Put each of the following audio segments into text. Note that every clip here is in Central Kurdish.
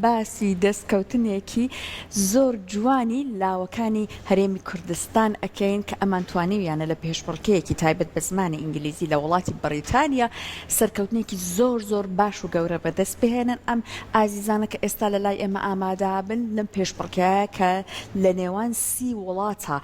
باسی دەستکەوتنێکی زۆر جوانی لاوەکانی هەرێمی کوردستان ئەکەین کە ئەمان توانیویانە لە پێشبڕکێیەکی تایبەت بە زمانی ئینگلیزی لە وڵاتی بەڕیتانیا سەرکەوتنێکی زۆر زۆر باش و گەورە بەدەست بهێنن. ئەم ئازیزانە کە ئێستا لە لای ئێمە ئامادەبن لەم پێشبڕکێیە کە لە نێوان سی وڵاتە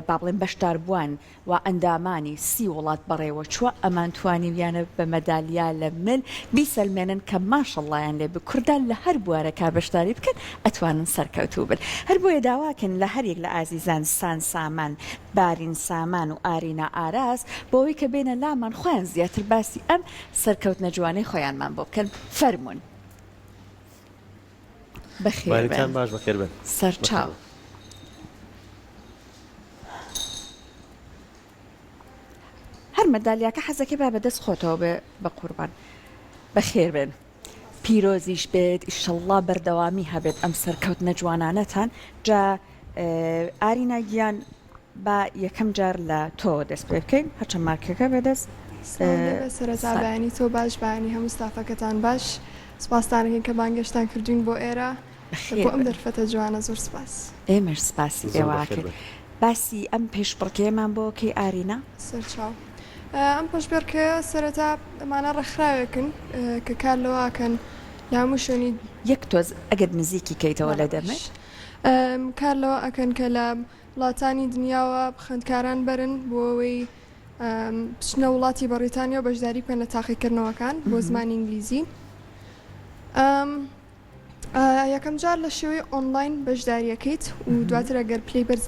با بڵێم بەشداربووان و ئەندامانی سی وڵات بەڕێوەچووە، ئەمان توانیویانە بە مەدالیا لە مل بیسەلمێنن کە ماشەڵڵایان لێ بێ کوردان لە هەر بوارێکا بەشداری بکەن ئەتوانن سەرکەوتوو بن. هەر بۆیە داواکەین لە هەر یەک لە ئازیزان سان سامان، بارین سامان و ئارینا ئاراس بۆ ئەوەی کە بێنە لامان خۆیان زیاتر باسی ئەم سەرکەوتنە جوانەی خۆیانمان بۆ بکەن. فەرموون. بەخێر بێن. بارینتان باش بەخێر بێن. سەرچاو. هەر مەدالیاکە حەزەکەی با بەدەست خۆتەوە بێ بەقوربان بەخێر بێن پیرۆزیش بێت ئیشەڵڵا بەردەوامی هەبێت ئەم سەرکەوتنە جوانانەتان جا ئارینا گیان با یەکەم جار لە تۆوە دەست پێ بکەین هەرچەند مارکەکە بەدەست سەرەتا بەیانی تۆ باش بەیانی هەموو ستافەکەتان باش سپاستانەکەین کە بانگێشتان کردوین بۆ ئێرە بۆ ئەم دەرفەتە جوانە زۆر سپاس. ئێمەش سپاسی ئێوە ئەکەین. باسی ئەم پێشبڕکێیەمان بۆ کەی ئارینا؟ سەرچاو. ئەم پێشبڕکێیە سەرەتا ئەمانە ڕێکخراوێکن کە کار لەوە ئەکەن لە هەموو شوێنی. یەک تۆز ئەگەر نزیکی کەیتەوە لە دەمت. کار لەوە ئەکەن کە لە وڵاتانی دنیاوە خوێندکاران بەرن بۆ ئەوەی بچنە وڵاتی بەڕیتانیا و بەشداری بکەن لە تاقیکردنەوەکان بۆ زمانی ئینگلیزی. یەکەم جار لە شێوەی ئۆنلاین بەشداریەکەیت و دواتر ئەگەر پلەی بەرز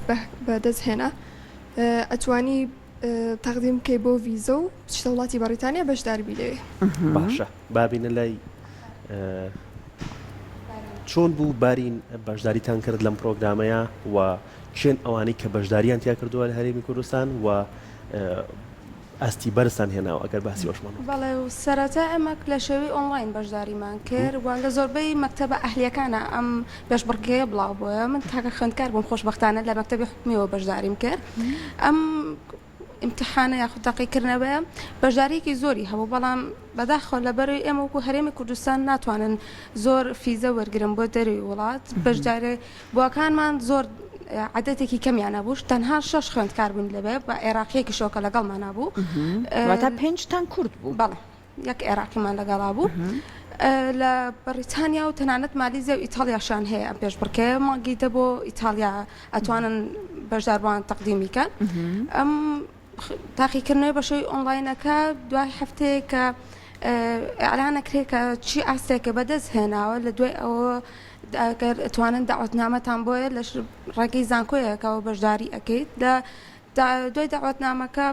بەدەست هێنا ئەتوانی تەقدیم بکەی بۆ ڤیزە و بچیتە وڵاتی بەڕیتانیا بەشداربی لەوێ. باشە با بینە لای چۆن بوو بارین بەشداریتان کرد لەم پرۆگرامەیە و کێن ئەوانەی کە بەشداریان تیا کردووە لە هەرێمی کوردستان و ئاستی بەرزتان هێناوە ئەگەر باسی ئەوشمان بۆ بکەی. بەڵێ و سەرەتا ئێمە لە شێوەی ئۆنڵاین بەشداریمان کرد و لە زۆربەی مەکتەبە ئەهلییەکانا ئەم پێشبڕکێیە بڵاو بۆیە من تاکە خوێندکار بووم خۆشبەختانە لە مەکتەبی حکومیەوە بەشداریم کرد ئەم ئیمتیحانە یاخود تاقیکردنەوەیە بەشدارییەکی زۆری هەبوو بەڵام بەداخەوە لەبەرەوەی ئێمە وەکو هەرێمی کوردستان ناتوانن زۆر فیزە وەرگرن بۆ دەرەوەی وڵات بەشداری بووەکانمان زۆر عەدەتێکی کەمیان هەبوو تەنها شەش خوێندکار بووین لەوێ بە عێراقیەکیشەوە کە لەگەڵمانا بوو واتا پێنجتان کورد بوو؟ بەڵێ یەک عێراقیمان لەگەڵا بوو لە بەڕیتانیا و تەنانەت مالیزیا و ئیتاڵیاشان هەیە ئەم پێشبڕکێیە مانگی دە بۆ ئیتاڵیا ئەتوانن بەشداربووان تەقدیمی کەن ئەم تاقیکردنەوەی بە شێوەی ئۆنلاینەکە دوای هەفتەیەک کە ئیعلان ئەکرێت کە چی ئاستێکە بەدەست هێناوە لە دوای ئەوە ئەگەر ئەتوانن داوەتنامەتان بۆیە لە ڕێگەی زانکۆیەکەوە بەشداری ئەکەیت لە دوای داوەتنامەکە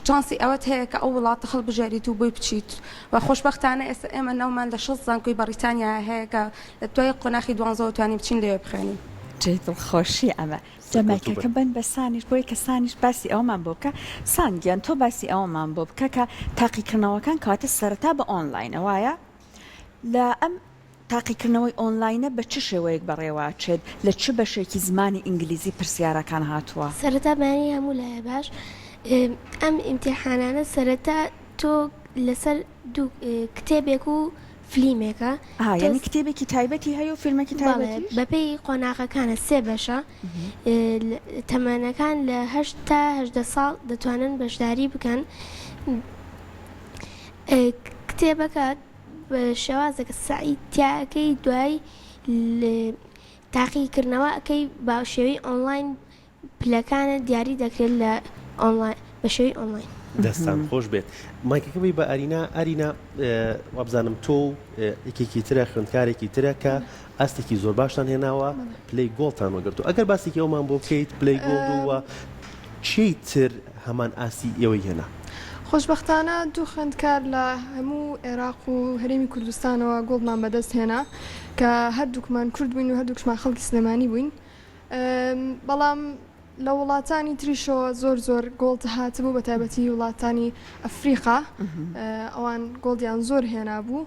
چانسی ئەوەت هەیە کە ئەو وڵاتە هەڵبژێریت و بۆی بچیت و خۆشبەختانە ئێستا ئێمە ناومان لە 6 زانکۆی بەڕیتانیا هەیە کە لە دوای قۆناخی دوانزەوە توانین بچین لەوێ بخوێنین. جێی دڵخۆشیە ئەمە. جا مایکەکە بەن بە سانیش بۆیە کە سانیش باسی ئەوەمان بۆ بکە سان گیان تۆ باسی ئەوەمان بۆ بکە کە تاقیکردنەوەکان کەواتە سەرەتا بە ئۆنلاینە وایە لە ئەم تاقیکردنەوەی ئۆنلاینە بە چ شێوەیەک بەڕێوەئەچێت لە چ بەشێکی زمانی ئینگلیزی پرسیارەکان هاتووە؟ سەرەتا بەیانی هەموو لایە باش ئەم ئیمتیحانانە سەرەتا تۆ لەسەر دوو کتێبێک و فلیمێکە ئەها یانی کتێبێکی تایبەتی هەیە و فیلمێکی تایبەتیش؟ بەڵێ بەپێی قۆناغەکانە سێ بەشە تەمەنەکان لە هەشت تا 18 ساڵ دەتوانن بەشداری بکەن کتێبەکە بە شێوازێکە سەعی تیاکەی دوای تاقیکردنەوە ئەکەی بە شێوەی ئۆنلاین پلەکانت دیاری دەکرێت لە ئۆنڵاین بە شێوەی ئۆنڵاین. دەستان خۆش بێت مایکەکە بی بە ئارینا ئارینا وابزانم تۆ و یەکێکی ترە خوێندکارێکی ترە کە ئاستێکی زۆر باشتان هێناوە پلەی گۆڵتان وەگرتو ئەگەر باسێکی ئەومان بۆ بکەیت پلەی گۆڵد و چی تر هەمان ئاستی ئێوەی هێنا؟ خۆشبەختانە دوو خوێندکار لە هەموو عێراق و هەرێمی کوردستانەوە گۆڵدمان بەدەست هێنا کە هەردووکمان کورد بووین و هەردووکشمان خەڵکی سلێمانی بووین بەڵام لە وڵاتانی تریشەوە زۆر زۆر gold هاتبوو بە تایبەتی وڵاتانی ئەفریقا ئەوان gold یان زۆر هێنابوو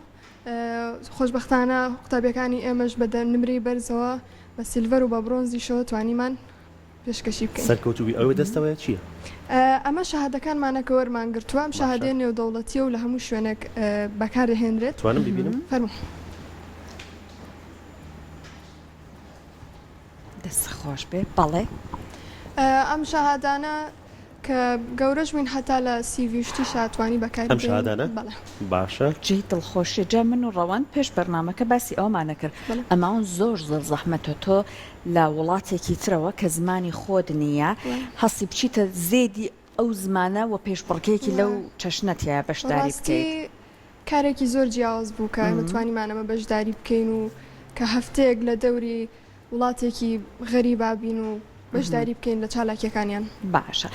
خۆشبەختانە قوتابیەکانی ئێمەش بە نمرەی بەرزەوە بە silver و بە برۆنزیشەوە توانیمان پێشکەشی بکەین. سەرکەوتوو بی ئەوەی دەستەوەیە چییە؟ ئەمە شەهادەکانمانە کە وەرمان گرتووە ئەم باشە. شەهادەیە نێودەوڵەتییە و لە هەموو شوێنێک بەکار دەهێنرێت. توانم بیبینم؟ فەرموو. دەست خۆش بێ بەڵێ. ئەم شەهادانە کە گەورەش بووین هەتا لە CV شتیشا توانی بەکاری ئەم بێنین شەهادانە؟ بەڵێ. باشە. جێی دڵخۆشیە جا من و ڕەوەند پێش بەرنامەکە باسی ئەوەمان ئەکرد ئەماون زۆر زۆر زەحمەتە تۆ لە وڵاتێکی ترەوە کە زمانی خۆت نییە هەستی بچیتە زێدی ئەو زمانە وە پێشبڕکێیەکی لەو چەشنە تیایا بەشداری بەڕاستی بکەیت. کارێکی زۆر جیاواز بوو کە ئێمە توانیمان ئەمە بەشداری بکەین و کە هەفتەیەک لە دەوری وڵاتێکی غەریبا بین و بەشداری بکەین لە چالاکیەکانیان. باشە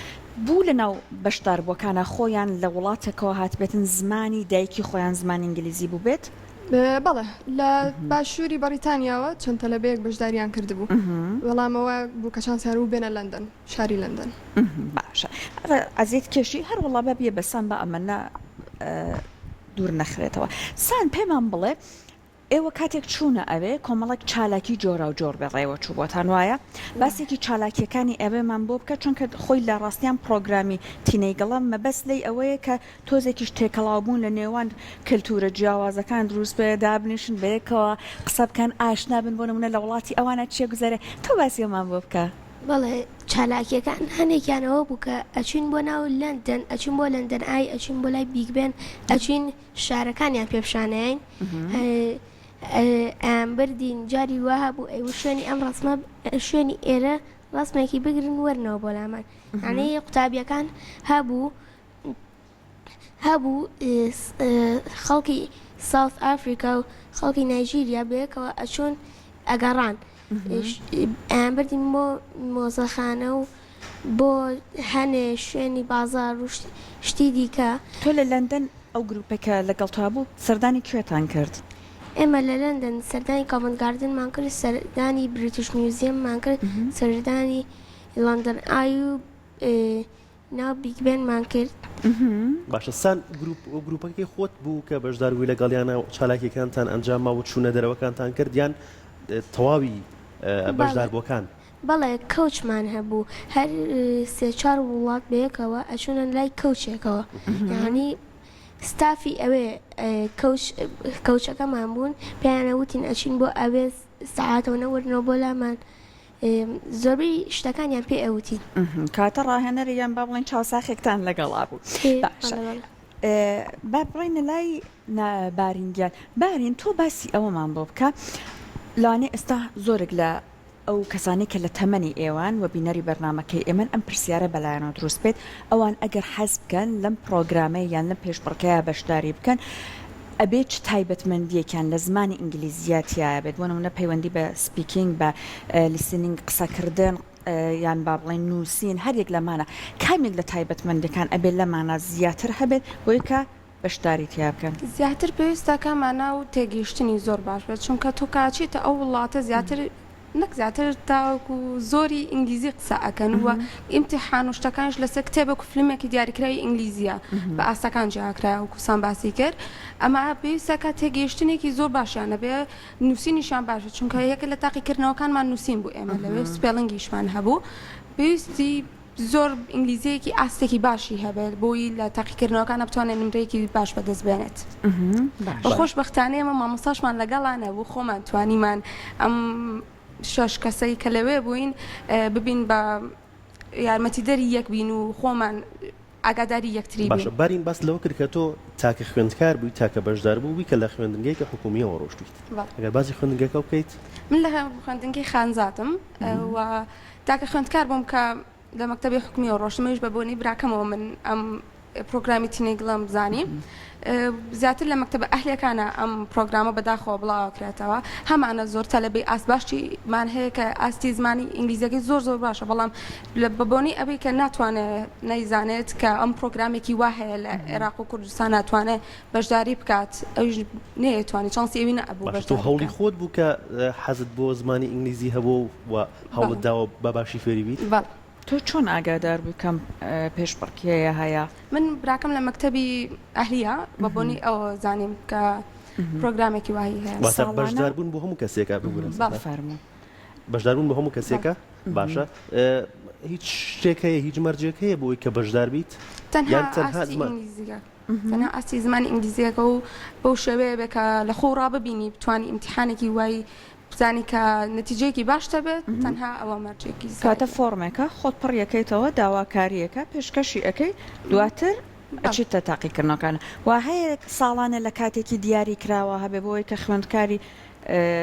بوو لە ناو بەشداربووەکانا خۆیان لە وڵاتێکەوە هاتبێتن زمانی دایکی خۆیان زمانی ئینگلیزی بووبێت؟ بەڵێ لە باشووری بەڕیتانیاوە چەند تەلەبەیەک بەشداریان کردبوو بەڵام ئەوە بوو کە چانسیان بوو بێنە لەندەن شاری لەندەن. باشە ئەزیەت کێشی هەر وەڵا با بیە بە سان با ئەمەنە دوور نەخرێتەوە سان پێمان بڵێ ئێوە کاتێک چوونە ئەوێ کۆمەڵێک چالاکی جۆراوجۆر بەڕێوە چوو بۆتان وایە؟ باسێکی چالاکییەکانی ئەوێمان بۆ بکە چونکە خۆی لە ڕاستیان پڕۆگرامی تینەیگڵە مەبەست لێی ئەوەیە کە تۆزێکیش تێکەڵاوبوون لە نێوان کەلتوورە جیاوازەکان دروست بێ دابنیشن بەیەکەوە قسە بکەن ئاشنا بن بۆ نموونە لە وڵاتی ئەوانە چیە گوزەرێ تۆ باسی ئەومان بۆ بکە. بەڵێ چالاکیەکان هەنێکیان ئەوە بوو کە ئەچوین بۆ ناو لەندەن ئەچوین بۆ لەندەن ئای ئەچوین بۆ لای بیگ بێن ئەچوین شارەکانیان پێ پیشانەیاین ئەیان بردین جاری وا هەبوو ئەیوت شوێنی ئەم ڕەسمە شوێنی ئێرە ڕەسمێکی بگرن وەرنەوە بۆ لامان یعنی قوتابیەکان هەبوو هەبوو خەڵکی ساوث ئافریکا و خەڵکی نایجیریا بەیەکەوە ئەچوون ئەگەڕان ئەیان بردین بۆ مۆزەخانە و بۆ هەنێ شوێنی بازاڕ و شتی دیکە. تۆ لە لەندەن ئەو گروپەی کە لەگەڵ تۆ بوو سەردانی کوێتان کرد؟ ئێمە لە لەندەن سەردانی کۆڤنت گاردنمان کرد، سەردانی بریتش میوزیەممان کرد، سەردانی لەندەن ئای و ناو بیگ بێنمان کرد. باشە سان گروپ گروپەکەی خۆت بوو کە بەشدار بووی لەگەڵیانە و چالاکیەکانتان ئەنجام ما و چوونە دەرەوەکانتان کرد یان تەواوی بەشداربووەکان؟ بەڵێ کەوچمان هەبوو هەر سێ چوار وڵات بەیەکەوە ئەچوونە لای کەوچێکەوە یانی ستافی ئەوێ کەوچ کەوچەکەمان بوون پێیانە وتین ئەچین بۆ ئەوێ سەعاتەوە نەوەرنەوە بۆ لامان زۆربەی شتەکانیان پێ ئەوتین. کاتە ڕاهێنەر یان با بڵێین چاوساخێکتان لەگەڵا بوو. باشە با بڕۆینە لای بارین گیان. بارین تۆ باسی ئەوەمان بۆ بکە لەوانەیە ئێستا زۆرێک لە ئەو کەسانەی کە لە تەمەنی ئێوەن و بینەری بەرنامەکەی ئێمەن ئەم پرسیارە بەلایانەوە دروست بێت ئەوان ئەگەر حەز بکەن لەم پڕۆگرامەی یان لەم پێشبڕکێیە بەشداری بکەن ئەبێ چ تایبەتمەندییەکیان لە زمانی ئینگلیزییا تیایا بێت بۆ نموونە پەیوەندی بە speaking بە listening قسەکردن یان با بڵێین نووسین هەر یەک لەمانە کام یەک لە تایبەتمەندیەکان ئەبێ لەمانە زیاتر هەبێت بۆی کە بەشداری تیا بکەن؟ زیاتر پێویستە کە مانا و تێگەیشتنی زۆر باش بێت چونکە تۆ کە ئەچیتە ئەو وڵاتە زیاتر نەک زیاتر تاوەکو زۆری ئینگلیزی قسە ئەکەن و ئیمتیحان و شتەکانیش لەسەر کتێبێک و فلمێکی دیاریکراوی ئینگلیزیە بە ئاستەکان جیاکرایە وەکو سام باسی کرد ئەمە پێویستە کە تێگەیشتنێکی زۆر باشیان هەبێ نووسینیشیان باشە چونکە یەکە لە تاقیکردنەوەکانمان نووسین بوو ئێمە لەوێ spelling یشمان هەبوو پێویستی زۆر ئینگلیزیەکی ئاستێکی باشی هەبێت بۆی لە تاقیکردنەوەکانە بتوانێت نمرەیەکی باش بەدەست بێنێت بە خۆشبەختانە ئێمە مامۆستاشمان لەگەڵا نەبوو خۆمان توانیمان ئەم شەش کەسەی کە لەوێ بووین ببین بە یارمەتیدەری یەک بین و خۆمان ئاگاداری یەکتری بین. باشە بارین باست لەوە کرد کە تۆ تاکە خوێندکار بووی تاکە بەشداربوو بووی کە لە خوێندنگەیەکی حکوومییەوە ڕۆشتوویت ئەگەر باسی خوێندنگەکە بکەیت؟ من لە خوێندنگەی خانزادم و تاکە خوێندکار بووم کە لە مەکتەبی حکومیەوە ڕۆشتم ئەویش بە بۆنەی براکەمەوە من ئەم پرۆگرامی تینەیگڵم زانی زیاتر لە مەکتەبە ئەهلیەکانە ئەم پرۆگرامە بەداخەوە بڵاوکرێتەوە هەمانە زۆر تەلەبەی ئاست باشیمان هەیە کە ئاستی زمانی ئینگلیزیەکەی زۆر زۆر باشە بەڵام لە بە بۆنەی ئەوەی کە ناتوانێت نەیزانێت کە ئەم پرۆگرامێکی وا هەیە لە عێراق و کوردستان ناتوانێت بەشداری بکات ئەویش نەیەتوانی چانسی ئەوی نەبوو باشە تۆ هەوڵی خۆت بوو کە حەزت بۆ زمانی ئینگلیزی هەبوو و هەوڵت داوە بە باشی فێری بیت؟ بەڵێ. تۆ چۆن ئاگادار بووی کەم پێشبڕکێیە هەیە؟ من براکەم لە مەکتەبی ئەهلیە بە بۆنەی ئەوە زانیم کە پرۆگرامێکی وایی هەیە. واتە بەشداربوون بۆ هەموو کەسێکە ببورە بەڵێ فەرموو. بەشداربوون بۆ هەموو کەسێکە باشە هیچ شتێک هەیە هیچ مەرجێک هەیە بۆی کە بەشدار بیت؟ تەنها ئاستی ئینگلیزیە. تەنها ئاستی زمانی ئینگلیزیەکە و بەو شێوەیە بێ کە لە خۆو ڕا ببینی بتوانی ئیمتیحانێکی وای. بزانی کە نەتیجەیەکی باشت هەبێت تەنها ئەوە مەرجێکی کەواتە زایدە. فۆڕمێکە خۆت پڕیەکەیتەوە داواکاریەکە پێشکەشی ئەکەی دواتر ئەچیتە تاقیکردنەوەکان وا هەیە ساڵانە لە کاتێکی دیاری کراوە هەبێ بۆی کە خوێندکاری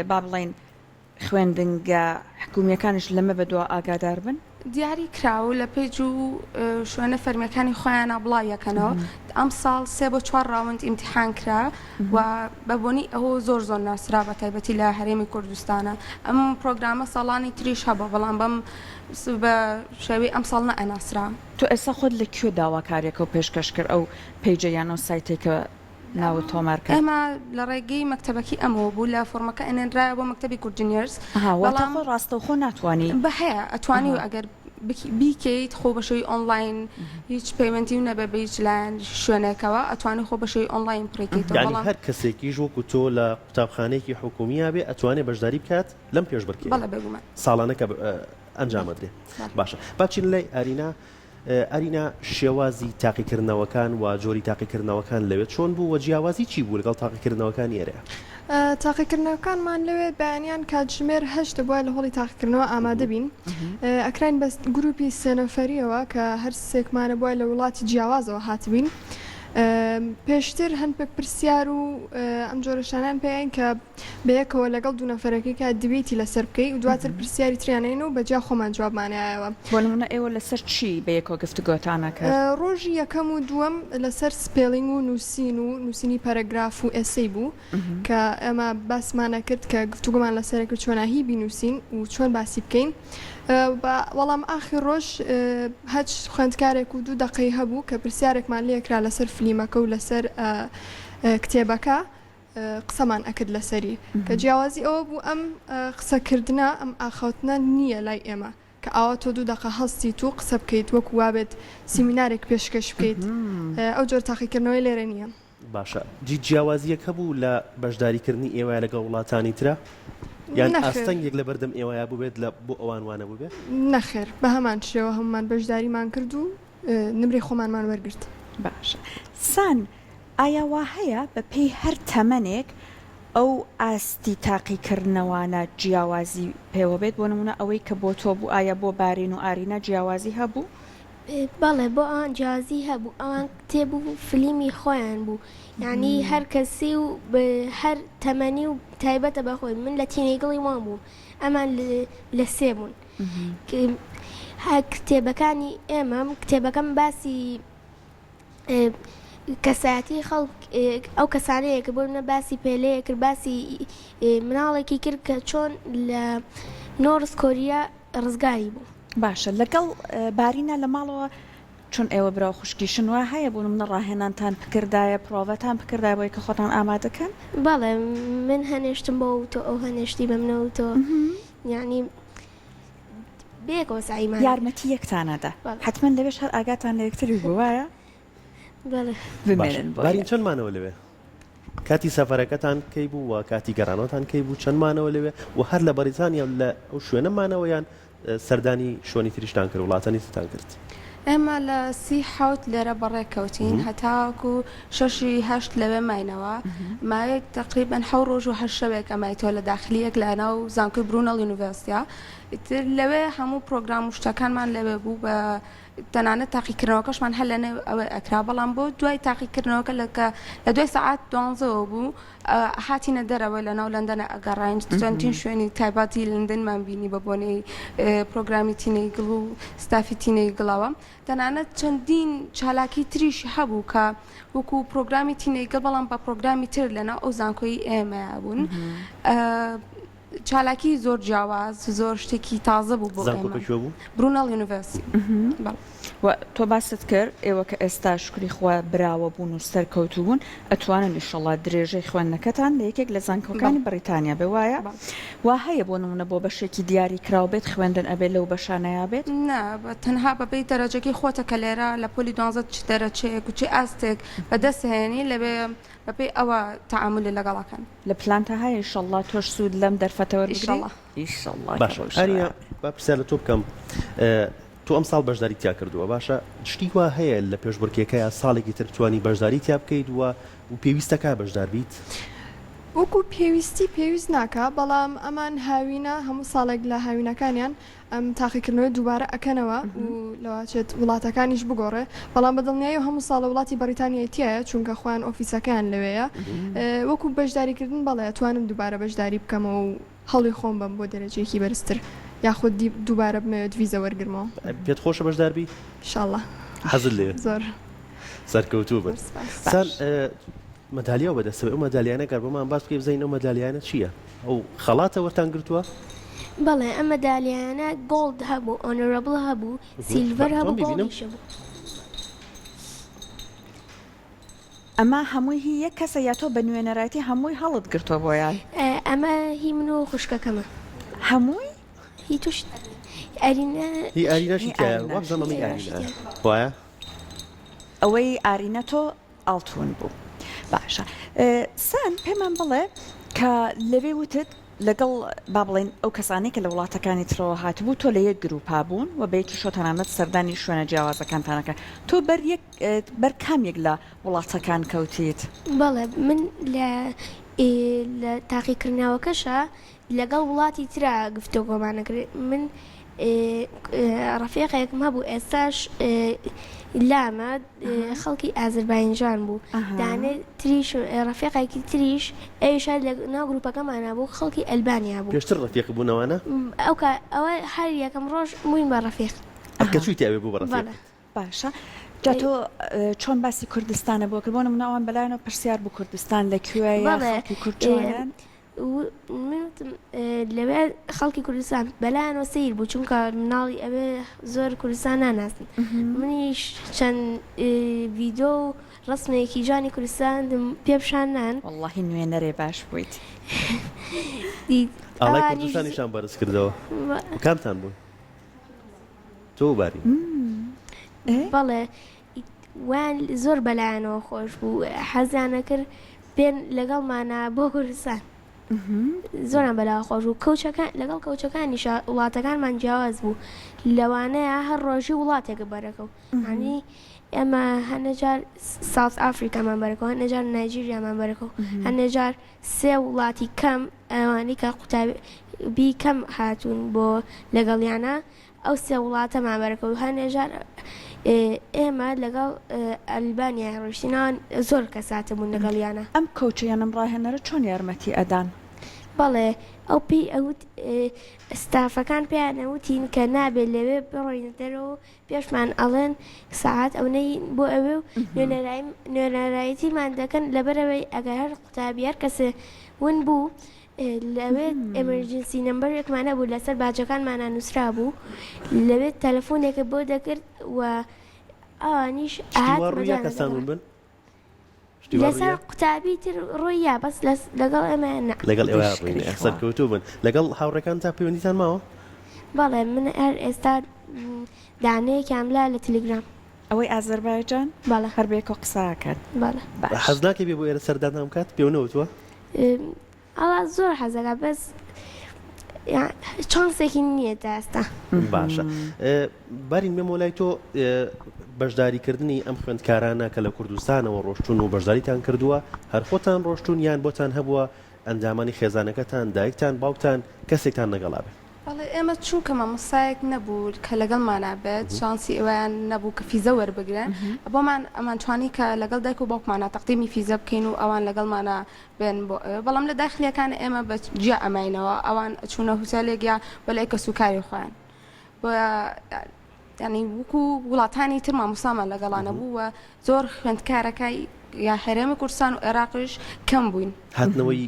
با بڵێین خوێندنگە حکومیەکانیش لەمە بەدوا ئاگادار بن؟ دیاری کراوە و لە page و شوێنە فەرمیەکانی خۆیانا بڵاویەکەنەوە ئەمساڵ سێ بۆ چوار round ئیمتیحان کرا و بە بۆنەی ئەوە زۆر زۆر ناسرا بە تایبەتی لە هەرێمی کوردستانە ئەم پرۆگرامە ساڵانی تریش هەبوو بەڵام بەم بە شێوەی ئەمساڵ نەئەناسرا. تۆ ئێستا خۆت لە کوێ داواکاریەکەو پێشکەش کرد ئەو page ە یان ئەو سایتەی کە ناوت تۆمار کرد؟ ئێمە لە ڕێگەی مەکتەبەکەی ئەمەوە بوو لە فۆڕمەکە ئەنێنرایە بۆ مەکتەبی کوردجنیەرز ئەها واتە بەڵام خۆ ڕاستەوخۆ ناتوانی بە هەیە ئەتوانی ئەها. ئەگەر بیکەیت خۆ بە شێوەی ئۆنڵاین هیچ پەیوەندی و نەبێ بە هیچ لایەن شوێنێکەوە ئەتوانی خۆ بە شێوەی ئۆنڵاین پڕی کەیتەوە یانی بەڵام هەر کەسێکیش وەکو تۆ لە قوتابخانەیەکی حکوومییا بێ ئەتوانێ بەشداری بکات لەم پێشبڕکێیە؟ بەڵێ بێگومان. ساڵانە کە ئەنجام ئەدرێ. بەڵێ. باشە با بچینە لای ئارینا ئارینا شێوازی تاقیکردنەوەکان و جۆری تاقیکردنەوەکان لەوێ چۆن بوو و جیاوازی چی بوو لەگەڵ تاقیکردنەوەکانی ئێرەیا؟ تاقیکردنەوەکانمان لەوێ بەیانیان کاتژمێر هەشت دەبوایە لە هۆڵی تاقیکردنەوە ئامادە بین. ئەکراین بە گروپی سێ نەفەریەوە کە هەر سێکمان ئەبوایە لە وڵاتی جیاوازەوە هاتبین. پێشتر هەندێک پرسیار و ئەم جۆرە شتانەیان پێ ئەین کە بەیەکەوە لەگەڵ دوو نەفەرەکەی کە debate ی لەسەر بکەی و دواتر پرسیاری تریان ئەین و بەجیا خۆمان جوابمان ئەیایەوە. بۆ نمونە ئێوە لەسەر چی بەیەکەوە گفتوگۆتان ئەکرد؟ ڕۆژی یەکەم و دووەم لەسەر spelling و نووسین و نووسینی پەرەگراف و essay بوو کە ئێمە باسمان ئەکرد کە گفتوگۆمان لەسەر ئەکرد چۆناهی بینووسین و چۆن باسی بکەین بەڵام ئاخر ڕۆژ هەچ خوێندکارێک و دوو دەقەی هەبوو کە پرسیارێکمان لێکرا لەسەر فلیمەکە و لەسەر کتێبەکە قسەمان ئەکرد لەسەری کە جیاوازی ئەوە بوو ئەم قسەکردنە ئەم ئاخاوتنە نییە لای ئێمە کە ئاوا تۆ دوو دەقە هەستیت و قسە بکەیت وەکو وابێت سیمینارێک پێشکەش بکەیت ئەو جۆر تاقیکردنەوەی لێرە نییە. باشە جی جیاوازیەک هەبوو لە بەشداری کردنی ئێوەیا لەگەڵ وڵاتانی ترا؟ یان نەخێر. ئاستەنگێک لە بەردەم ئێوەیا بووبێت لە بۆ ئەوان وا نەبووبێ؟ نەخێر بەهەمان شێوە هەموومان بەشداریمان کرد و نمرەی خۆمانمان وەرگرت. باشە سان ئایا واهەیە بە پێی هەر تەمەنێک ئەو ئاستی تاقیکردنەوانە جیاوازی پێوە بێت؟ بۆ نموونە ئەوەی کە بۆ تۆ بوو ئایا بۆ بارین و ئارینا جیاوازی هەبوو؟ بەڵێ بۆ ئەوان جیاوازی هەبوو ئەوان کتێب و فلیمی خۆیان بوو یانی هەر کەسی و هەر تەمەنی و تایبەتە بە خۆی من لە تینەیگڵی وان بووم ئەمان لە سێ بوون کتێبەکانی ئێمە کتێبەکەم باسی کەسایەتی خەڵک ئەو کەسانەیە کە بۆ منە باسی پێلەیە کرد باسی مناڵێکی کرد کە چۆن لە نۆرس کۆریا ڕزگاری بوو. باشە لەگەڵ بارینا لە ماڵەوە چون ئێوە برا و خوشکیشن وا هەیە بۆ نمونە ڕاهێنانتان بکردایە پرۆڤەتان بکردایە بۆی کە خۆتان ئامادەکەن؟ بەڵێ من هەنێشتم بۆ تۆ ئەو هەنێشتی بە منەوە تۆ یانی بەیەکەوە سەعیمان. یارمەتی یەکتان ئەدا حەتمەن لەوێش هەر ئاگاتان لە یەکتری بوو وایە؟ بەڵێ. بمێنن بۆ بارین چەند مانەوە لەوێ؟ کاتی سەفەرەکەتان کەی بوو و کاتی گەڕانەوەتان کەی بوو چەند مانەوە لەوێ و هەر لە بەریتانیا لە ئەو شوێنە مانەوە یان سەردانی شوێنی تریشتان کرد وڵاتانی ترتان کرد؟ ئێمە لە سی حەوت لێرە بەڕێ کەوتین هەتاوەکو شەشی هەشت لەوێ ماینەوە ماوەیەک تەقریبەن حەو ڕۆژ و هەشت شەوێک ئەمایتەوە لە داخلیەک لە ناو زانکۆی برونەڵ university یا ئیتر لەوێ هەموو پرۆگرام و شتەکانمان لەوێ بوو بە تەنانەت تاقیکردنەوەکەشمان هەر لەنێو ئەوێ ئەکرا بەڵام بۆ دوای تاقیکردنەوەکە لە کە لە دوای سەعات دوانزەوە بوو هاتینە دەرەوە لە ناو لەندەنە ئەگەڕاین چەندین شوێنی تایبەتی لەندەنمان بینی بە بۆنەی پرۆگرامی تینەی گڵ و ستافی تینەی گڵەوە تەنانەت چەندین چالاکی تریش هەبوو کە وەکو پرۆگرامی تینەی گڵ بەڵام بە پرۆگرامی تر لەناو ئەو زانکۆی ئێمەیا بوون چالاکی زۆر جیاواز زۆر شتێکی تازە بوو بۆ زانکۆکە ئێمە کوێ بوو؟ برونەڵ university بەڵێ. وە تۆ باست کرد ئێوە کە ئێستا شوکری خوا براوە بوون و سەرکەوتوو بوون ئەتوانن ئیشەڵا درێژەی خوێندنەکەتان لە یەکێک لە زانکۆکانی بەڵێ بەڕیتانیا بێ وایە؟ بەڵێ. وا هەیە بۆ نموونە بۆ بەشێکی دیاری کراو بێت خوێندن ئەبێ لەو بەشانەیا بێت؟ نا بە تەنها بە پێی دەرەجەکەی خۆتە کە لێرە لە پۆلی دوانزە چ دەرەچەیەک و چ ئاستێک بە دەست هێنی لەوێ بە پێی ئەوە تەعامولی لەگەڵ ئەکەن. لە پلانتا هەیە ئیشەڵا تۆش سوود لەم دەرفەتە وەربگری؟ ئیشەڵا. ئیشەڵا کە باشە بەو ئارینا شێوەیە بێ. با پرسیار لە تۆ بکەم تۆ ئەمساڵ بەشداریت تیا کردووە باشە شتی وا هەیە لە پێشبڕکێکەیا ساڵێکی تر بتوانی بەشداری تیا بکەیت و و پێویستەکا بەشدار بیت؟ وەکو پێویستی پێویست ناکا بەڵام ئەمان هاوینە هەموو ساڵێک لە هاوینەکانیان ئەم تاقیکردنەوەی دووبارە ئەکەنەوە و لەواچێت وڵاتەکانیش بگۆڕێ بەڵام بە دڵنیاییەوە هەموو ساڵە وڵاتی بەڕیتانیای تیایە چونکە خۆیان ئۆفیسەکەیان لەوێیە وەکو بەشداریکردن بەڵێ ئەتوانم دووبارە بەشداری بکەمەوە و هەوڵی خۆم بەم بۆ دەرەجەیەکی بەرزتر یاخود دووبارە بمەوێت ڤیزە وەرگرمەوە. پێت خۆشە بەشدار بی؟ ئیشاڵڵا. حەزت لێیە؟ زۆر. سەرکەوتوو بن. زۆر سپاس. سان مەدالیا بەدەستەوەی ئەو مەدالیانە گەر بۆمان باس بکەی بزانین ئەو مەدالیانە چییە؟ ئەو خەڵاتە وەرتان گرتووە؟ بەڵێ ئەم مەدالیایانە gold هەبوو honorable هەبوو silver هەبوو gold یش هەبوو. ئەمە هەمووی هی یەک کەسە یا تۆ بە نوێنەرایەتی هەمووی هەڵت گرتووە بۆیان؟ ئەمە هی من و خوشکەکەمە. هەمووی؟ هی توش ئارینا. هی ئاریناشی تیایە وابزانم ئەمە هی ئارینایە وایە؟ ئەوەی ئارینە تۆ ئاڵتون بوو. باشە سان پێمان بڵێ کە لەوێ وتت لەگەڵ با بڵێین ئەو کەسانەی کە لە وڵاتەکانی ترەوە هاتبوو تۆ لە یەک گروپا بوون و بە یەکیشەوە تەنانەت سەردانی شوێنە جیاوازەکانتان ئەکرد تۆ بەر یەک بەر کام یەک لە وڵاتەکان کەوتیت؟ بەڵێ من لە لە تاقیکردنەوەکەشا لەگەڵ وڵاتی ترا گفتۆگۆمان ئەکرد من ڕەفیقێکم هەبوو ئێستاش لامە خەڵکی ئازرباینجان بوو دانێ تریش ڕەفیقێکی تریش ئەویش هەر لە ناو گروپەکەمانا بوو خەڵکی ئەلبانیا بوو. پێشتر ڕەفیق بوون ئەوانە؟ ئەو کا ئەوە هەر یەکەم ڕۆژ بووین بە ڕەفیق. هەر کە چوویتە ئەوێ بوو بە ڕەفیقت؟ بەڵێ. باشە جا تۆ چۆن باسی کوردستانە بۆ کرد بۆ نمونە ئەوان بەلایانەوە پرسیار بوو کوردستان لە کوێیە بەڵێ خەڵکی کورد چۆنن؟ من وتم لەوێ خەڵکی کوردستان بەلایانەوە سەیر بوو چونکە مناڵی ئەوێ زۆر کوردستان ناناسن منیش چەند ڤیدۆ و ڕەسمێکی جوانی کوردستانم پێ پیشان نان. وەڵاهی نوێنەرێ باش بوویت. ئاڵای کوردستانیشتان بەرز کردەوە کامتان بوون تۆ و بارین؟ بەڵێ وایان زۆر بەلایانەوە خۆش بوو حەزیان ئەکرد بێن لەگەڵمانا بۆ کوردستان زۆران بەلاوە خۆش بوو کەوچەکان لەگەڵ کەوچەکانیشا وڵاتەکانمان جیاواز بوو لەوانەیە هەر ڕۆژی وڵاتێک بەرەکەو ینی ئێمە هەنێجار ساوت ئافریکامان بەرەکەوە هەنێجار نایجیریامان بەرەکەوە هەنێجار سێ وڵاتی کەم ئەوانی کە قوتابی کەم هاتوون بۆ لەگەڵیانە ئەو سێ وڵاتەمان بەرەکەوت هەنێ جار ئێمە لەگەڵ ئەلبانیای ڕۆیشتین ئەوان زۆر کەس هاتبوون لەگەڵیانە. ئەم کۆچە یان ئەم ڕاهێنەرە چۆن یارمەتی ئەدان؟ بەڵێ ئەو پێی ئەوت ستافەکان پێیان ئەوتین کە نابێ لەوێ بڕۆینە دەرەوە و پێشمان ئەڵێن سەعات ئەونەی بۆ ئەوێ و نوێنەرایەتیمان دەکەن لەبەرئەوەی ئەگەر هەر قوتابی هەر کەسێ ون بوو لەوێ emergency number ێکمان هەبوو لەسەر باجەکانمانا نووسرابوو لەوێ تەلەفۆنێکت بۆ دەکرد و ئەوانیش شتی وا ڕوویا کەسان ون بن؟ شتی وا لەسەر ڕوویا؟ قوتابی تر ڕوویا بەس لەگەڵ ئێمە نا. لەگەڵ ئێوە ڕووی نەیا. سەرکەوتوو بن. لەگەڵ هاوڕێکانتا پەیوەندیتان ماوە؟ بەڵێ من هەر ئێستا دانەیەکیان لا لە تلگرام. ئەوەی ئازەربایجان؟ بەڵێ. هەر بەیەکەوە قسە ئەکەن؟ بەڵێ. باش. حەز ناکەی بێ بۆ ئێرە سەردانتان بکات؟ پێو نەوتووە؟ ئەڵا زۆر حەزەکا بەس چانسێکی نییە تا ئێستا. باشە بارین بێمەوە لای تۆ بەشداریکردنی ئەم خوێندکارانە کە لە کوردستانەوە ڕۆشتون و بەشداریتان کردووە هەر خۆتان ڕۆشتون یان بۆتان هەبووە ئەندامانی خێزانەکەتان دایکتان باوکتان کەسێکتان لەگەڵا بێ؟ بەڵێ ئێمە چونکە مامۆستایەک نەبوو کە لەگەڵمانا بێت شانسی ئەوەیان نەبوو کە فیزە وەربگرن بۆمان ئەمانتوانی کە لەگەڵ دایک و باوکمانا تەقدیمی فیزە بکەین و ئەوان لەگەڵمانا بێن بۆ ئەوێ بەڵام لە داخلیەکان ئێمە بە جیا ئەماینەوە ئەوان چوونە هوتێلێک یا بۆ لای کەسوکاری خۆیان بۆیە یانی وەکو وڵاتانی تر مامۆستامان لەگەڵا نەبوو و زۆر خوێندکارەکای یا هەرێمی کوردستان و عێراقیش کەم بووین. هاتنەوەی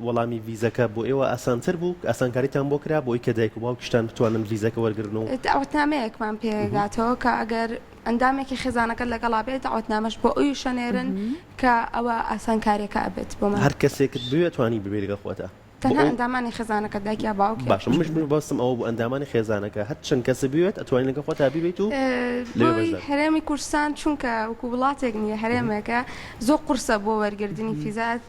وەڵامی ڤیزەکە بۆ ئێوە ئاسانتر بوو؟ ئاسانکاریتان بۆ کرا بۆی کە دایک و باوکیشتان بتوانن ڤیزەکە وەرگرن و. داوەتنامەیەکمان پێگاتەوە کە ئەگەر ئەندامێکی خێزانەکەت لەگەڵا بێت داوەتنامەش بۆ ئەویش ئەنێرن کە ئەوە ئاسانکاریەکە ئەبێت بۆمان. هەر کەسێکت بوێت توانی ببەی لەگەڵ خۆتا. تەنها ئەندامانی خێزانەکەت دایک یا باوک یا باشە منیش مەبەستم ئەوە بوو ئەندامانی خێزانەکە هەر چەند کەسە بیوێت ئەتوانی لەگەڵ خۆتا بیبەیت و لەوێ بۆی بەشدار هەرێمی کوردستان چونکە وەکو وڵاتێک نییە هەرێمێکە زۆر قورسە بۆ وەرگرتنی فیزات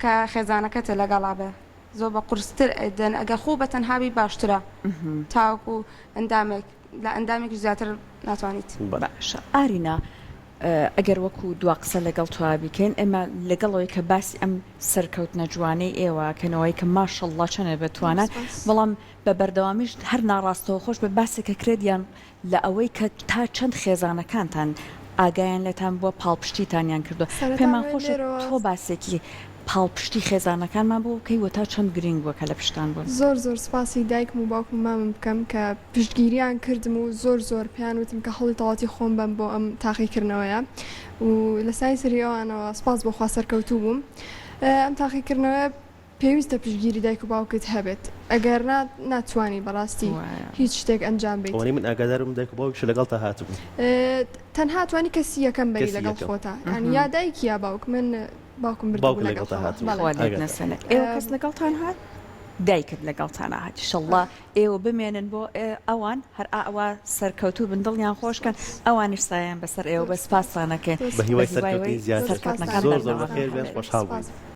کە خێزانەکەتە لەگەڵا بێ زۆر بە قورستر ئەدەن ئەگەر خۆ بە تەنها بی باشترە تاوەکو ئەندامێک لە ئەندامێکیش زیاتر ناتوانیت. باشە ئارینا. ئەگەر وەکو دوا قسە لەگەڵ تۆ بیکەین ئێمە لەگەڵ ئەوەی کە باسی ئەم سەرکەوتنە جوانەی ئێوە کەنەوەی کە ماشەڵڵا چەنێ بەتوانان بەڵام بە بەردەوامیش هەر ناڕاستەوخۆش بە باسێک ئەکرێت یان لە ئەوەی کە تا چەند خێزانەکانتان ئاگایان لێتان بووە پاڵپشتیتانیان کردووە سەرەتا پێمان ئەمەوێت خۆشە لێرەوە تۆ باسێکی پاڵپشتی خێزانەکانمان بۆ بکەی و تا چەند گرینگ بووە کە لە پشتان بوون. زۆر زۆر سوپاسی دایکم و باوکم و مامم بکەم کە پشتگیریان کردم و زۆر زۆر پێیان وتم کە هەوڵی تەواوەتی خۆم بەم بۆ ئەم تاقیکردنەوەیە و لە سای سەری ئەوانەوە سوپاس بۆ خوا سەرکەوتوو بووم ئەم تاقیکردنەوەیە پێویستە پشتگیری دایک و باوکت هەبێت ئەگەر نا ناتوانی بەڕاستی هیچ شتێک ئەنجام بەیت. ئەوەنەی من ئاگادارم دایک و باوکیشت لەگەڵتا هاتبوون. تەنها توانی کەسی یەکەم بەری لەگەڵ خۆتا یانی یا دایک یا باوک من باوکم بردبوو لەگەڵ خۆم. خوا لێت نەسەنێ. ئێوە کەس لەگەڵتان هات؟ دایکت لەگەڵتانا هات ئیشەڵڵا ئێوە بمێنن بۆ ئەوان هەر ئاوا سەرکەوتوو بن دڵیان خۆش کەن ئەوانیش سایەیان بەسەر ئێوە بێ سپاستان ئەکەین بە هیوای سەرکەوتنی زیاتر سەرکەوتنەکان زۆر زۆر بەردەوام بەخێر بێن بێت. خۆشحاڵ بووین.